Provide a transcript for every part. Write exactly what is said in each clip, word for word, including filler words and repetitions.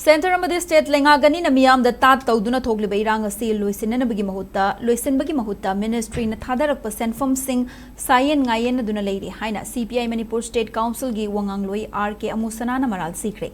Centre ꯑꯃꯗꯤ state ꯂꯩꯉꯥꯛ ꯑꯅꯤꯅ ꯃꯤꯌꯥꯝꯗ ꯇꯥꯠ ꯇꯧꯗꯨꯅ ꯊꯣꯛꯂꯤꯕ ꯏꯔꯥꯡ ꯑꯁꯤ ꯂꯣꯏꯁꯤꯟꯅꯅꯕꯒꯤ ꯃꯍꯨꯠꯇ, ꯂꯣꯏꯁꯤꯟꯕꯒꯤ ꯃꯍꯨꯠꯇ ministryꯅ ꯊꯥꯗꯔꯛꯄ ꯁꯦꯟꯐꯝꯁꯤꯡ ꯁꯥꯌꯦꯟ ꯉꯥꯌꯦꯟꯅꯗꯨꯅ ꯂꯩꯔꯤ ꯍꯥꯏꯅ C P I Manipur State Councilꯒꯤ ꯋꯥꯉꯥꯡꯂꯣꯏ R K ꯑꯃꯨꯁꯅꯥꯅ ꯃꯔꯥꯜ ꯁꯤꯈ꯭ꯔꯦ꯫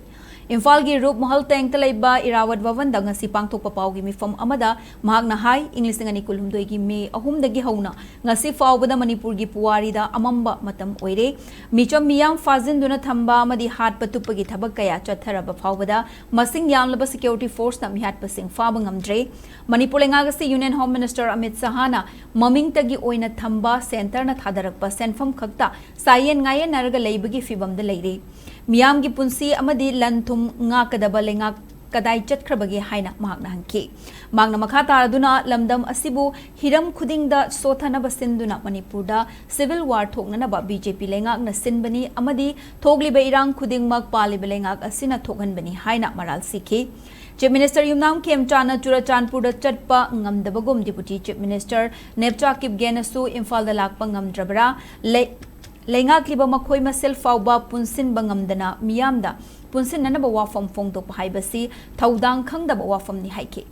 ꯏꯝꯐꯥꯜꯒꯤ ꯔꯨꯞ ꯃꯍꯜ ꯇꯦꯡꯇ ꯂꯩꯕ ꯏꯔꯥꯋꯠ ꯚꯕꯟꯗ ꯉꯁꯤ ꯄꯥꯡꯊꯣꯛꯄ ꯄꯥꯎꯒꯤ ꯃꯤꯐꯝ ꯑꯃꯗ ꯃꯍꯥꯛꯅ ꯍꯥꯏ, ꯏꯪ ꯂꯤꯁꯤꯡ ꯑꯅꯤ ꯀꯨꯟꯍꯨꯝꯗꯣꯏꯒꯤ ꯃꯦ ꯑꯍꯨꯝꯗꯒꯤ ꯍꯧꯅ ꯉꯁꯤ ꯐꯥꯎꯕꯗ ꯃꯅꯤꯄꯨꯔꯒꯤ ꯄꯨꯋꯥꯔꯤꯗ ꯑꯃꯝꯕ ꯃꯇꯝ ꯑꯣꯏꯔꯦ꯫ ꯃꯤꯆꯝ ꯃꯤꯌꯥꯝ ꯐꯥꯖꯤꯟꯗꯨꯅ ꯊꯝꯕ ꯑꯃꯗꯤ ꯍꯥꯠꯄ ꯇꯨꯞꯄꯒꯤ ꯊꯕꯛ ꯀꯌꯥ ꯆꯠꯊꯔꯕ ꯐꯥꯎꯕꯗ ꯃꯁꯤꯡ ꯌꯥꯝꯂꯕ security forceꯅ ꯃꯤꯍꯥꯠꯄꯁꯤꯡ ꯐꯥꯕ ꯉꯝꯗ꯭ꯔꯦ꯫ ꯃꯅꯤꯄꯨꯔ ꯂꯩꯉꯥꯛ ꯑꯁꯤ Union Home Minister ꯑꯃꯤꯠ ꯁꯍꯥꯅ ꯃꯃꯤꯡꯇꯒꯤ ꯑꯣꯏꯅ ꯊꯝꯕ centreꯅ ꯊꯥꯗꯔꯛꯄ ꯁꯦꯟꯐꯝ ꯈꯛꯇ ꯁꯥꯌꯦꯟ ꯉꯥꯌꯦꯟꯅꯔꯒ ꯂꯩꯕꯒꯤ ꯐꯤꯚꯝꯗ ꯂꯩꯔꯦ꯫ ꯃꯤꯌꯥꯝꯒꯤ ꯄꯨꯟꯁꯤ ꯑꯃꯗꯤ ꯂꯟ ꯊꯨꯝ ꯉꯥꯛꯀꯗꯕ ꯂꯩꯉꯥꯛ ꯀꯗꯥꯏ ꯆꯠꯈ꯭ꯔꯕꯒꯦ ꯍꯥꯏꯅ ꯃꯍꯥꯛꯅ ꯍꯪꯈꯤ꯫ ꯃꯍꯥꯛꯅ ꯃꯈꯥ ꯇꯥꯔꯗꯨꯅ ꯂꯝꯗꯝ ꯑꯁꯤꯕꯨ ꯍꯤꯔꯝ ꯈꯨꯗꯤꯡꯗ ꯁꯣꯊꯅꯕ ꯁꯤꯟꯗꯨꯅ ꯃꯅꯤꯄꯨꯔꯗ civil war ꯊꯣꯛꯅꯅꯕ B J P ꯂꯩꯉꯥꯛꯅ ꯁꯤꯟꯕꯅꯤ ꯑꯃꯗꯤ ꯊꯣꯛꯂꯤꯕ ꯏꯔꯥꯡ ꯈꯨꯗꯤꯡꯃꯛ ꯄꯥꯜꯂꯤꯕ ꯂꯩꯉꯥꯛ ꯑꯁꯤꯅ ꯊꯣꯛꯍꯟꯕꯅꯤ ꯍꯥꯏꯅ ꯃꯔꯥꯜ ꯁꯤꯈꯤ꯫ Chief Minister ꯌꯨꯝꯅꯥꯝ ꯈꯦꯝꯆꯥꯟꯅ ꯆꯨꯔꯆꯥꯟꯄꯨꯔꯗ ꯆꯠꯄ ꯉꯝꯗꯕꯒꯨꯝ Deputy Chief Minister ꯅꯦꯞꯆꯥ ꯀꯤꯞꯒꯦꯟꯅꯁꯨ ꯏꯝꯐꯥꯜꯗ ꯂꯥꯛꯄ ꯉꯝꯗ꯭ꯔꯕꯔꯥ? ꯂꯩ-, ꯂꯩꯉꯥꯛꯂꯤꯕ ꯃꯈꯣꯏ ꯃꯁꯦꯜ ꯐꯥꯎꯕ ꯄꯨꯟꯁꯤꯟꯕ ꯉꯝꯗꯅ ꯃꯤꯌꯥꯝꯗ ꯄꯨꯟꯁꯤꯟꯅꯅꯕ ꯋꯥꯐꯝ ꯐꯣꯡꯗꯣꯛꯄ ꯍꯥꯏꯕꯁꯤ ꯊꯧꯗꯥꯡ ꯈꯪꯗꯕ ꯋꯥꯐꯝꯅꯤ ꯍꯥꯏꯈꯤ꯫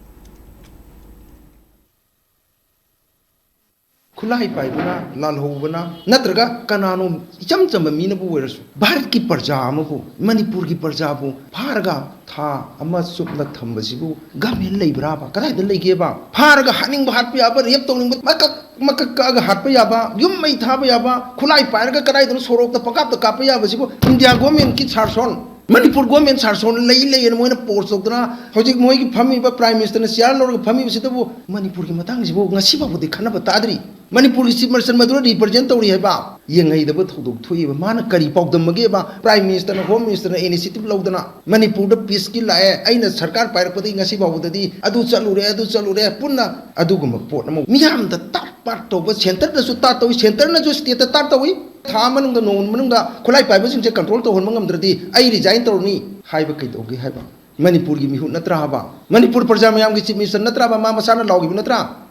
ꯈꯨꯠꯂꯥꯏ ꯄꯥꯏꯕꯅ, ꯂꯥꯜꯍꯧꯕꯅ, ꯅꯠꯇ꯭ꯔꯒ ꯀꯅꯥꯅꯣ ꯏꯆꯝ ꯆꯝꯕ ꯃꯤꯅꯕꯨ ꯑꯣꯏꯔꯁꯨ ꯚꯥꯔꯠꯀꯤ ꯄ꯭ꯔꯖꯥ ꯑꯃꯕꯨ, ꯃꯅꯤꯄꯨꯔꯒꯤ ꯄ꯭ꯔꯖꯥꯕꯨ ꯐꯥꯔꯒ ꯊꯥ ꯑꯃ ꯆꯨꯞꯅ ꯊꯝꯕꯁꯤꯕꯨ government ꯂꯩꯕ꯭ꯔꯥꯕ? ꯀꯗꯥꯏꯗ ꯂꯩꯒꯦꯕ? ꯐꯥꯔꯒ ꯍꯥꯠꯅꯤꯡꯕ ꯍꯥꯠꯄ ꯌꯥꯕ, rape ꯇꯧꯅꯤꯡꯕ ꯃꯀꯛ ꯃꯀꯛ ꯀꯛꯑꯒ ꯍꯥꯠꯄ ꯌꯥꯕ, ꯌꯨꯝ ꯃꯩ ꯊꯥꯕ ꯌꯥꯕ, ꯈꯨꯠꯂꯥꯏ ꯄꯥꯏꯔꯒ ꯀꯗꯥꯏꯗꯅꯣ ꯁꯣꯔꯣꯛꯇ ꯄꯪꯀꯥꯞꯇ ꯀꯥꯞꯄ ꯌꯥꯕꯁꯤꯕꯨ India governmentꯀꯤ ꯁꯥꯁꯣꯟ, ꯃꯅꯤꯄꯨꯔ government ꯁꯥꯁꯣꯟ ꯂꯩ ꯂꯩꯌꯦꯅ ꯃꯣꯏꯅ post ꯇꯧꯗꯅ ꯍꯧꯖꯤꯛ ꯃꯣꯏꯒꯤ ꯐꯝꯃꯤꯕ Prime Ministerꯅ chair ꯂꯧꯔꯒ ꯐꯝꯃꯤꯕꯁꯤꯗꯕꯨ ꯃꯅꯤꯄꯨꯔꯒꯤ ꯃꯇꯥꯡꯁꯤꯕꯨ ꯉꯁꯤ ꯐꯥꯎꯕꯗꯤ ꯈꯟꯅꯕ ꯇꯥꯗ꯭ꯔꯤ꯫ ꯃꯅꯤꯄꯨꯔꯒꯤ Chief Minister ꯃꯗꯨꯅ represent ꯇꯧꯔꯤ ꯍꯥꯏꯕ ꯌꯦꯡꯍꯩꯗꯕ ꯊꯧꯗꯣꯛ ꯊꯣꯛꯏꯕ꯫ ꯃꯥꯅ ꯀꯔꯤ ꯄꯥꯎꯗꯝꯃꯒꯦꯕ? Prime Ministerꯅ, Home Ministerꯅ initiative ꯂꯧꯗꯅ ꯃꯅꯤꯄꯨꯔꯗ peaceꯀꯤ ꯂꯥꯛꯑꯦ, ꯑꯩꯅ ꯁꯔꯀꯥꯔ ꯄꯥꯏꯔꯛꯄꯗꯒꯤ ꯉꯁꯤ ꯐꯥꯎꯕꯗꯗꯤ ꯑꯗꯨ ꯆꯠꯂꯨꯔꯦ, ꯑꯗꯨ ꯆꯠꯂꯨꯔꯦ, ꯄꯨꯟꯅ ꯑꯗꯨꯒꯨꯝꯕ ꯄꯣꯠ ꯑꯃ ꯃꯤꯌꯥꯝꯗ ꯇꯥꯠ ꯄꯥꯠ ꯇꯧꯕ, centreꯗꯁꯨ ꯇꯥꯠ ꯇꯧꯏ, centreꯅꯁꯨ stateꯇ ꯇꯥꯠ ꯇꯧꯏ꯫ ꯊꯥ ꯃꯅꯨꯡꯗ, ꯅꯣꯡꯃ ꯃꯅꯨꯡꯗ ꯈꯨꯠꯂꯥꯏ ꯄꯥꯏꯕꯁꯤꯡꯁꯦ control ꯇꯧꯍꯟꯕ ꯉꯝꯗ꯭ꯔꯗꯤ ꯑꯩ resign ꯇꯧꯔꯅꯤ ꯍꯥꯏꯕ ꯀꯩꯗꯧꯒꯦ ꯍꯥꯏꯕ? ꯃꯅꯤꯄꯨꯔꯒꯤ ꯃꯤꯍꯨꯠ ꯅꯠꯇ꯭ꯔꯥ ꯍꯥꯏꯕ? ꯃꯅꯤꯄꯨꯔ ꯄ꯭ꯔꯖꯥ ꯃꯌꯥꯝꯒꯤ Chief Minister ꯅꯠꯇ꯭ꯔꯥꯕ? ꯃꯥ ꯃꯁꯥꯅ ꯂꯥꯎꯈꯤꯕ ꯅꯠꯇ꯭ꯔꯥ?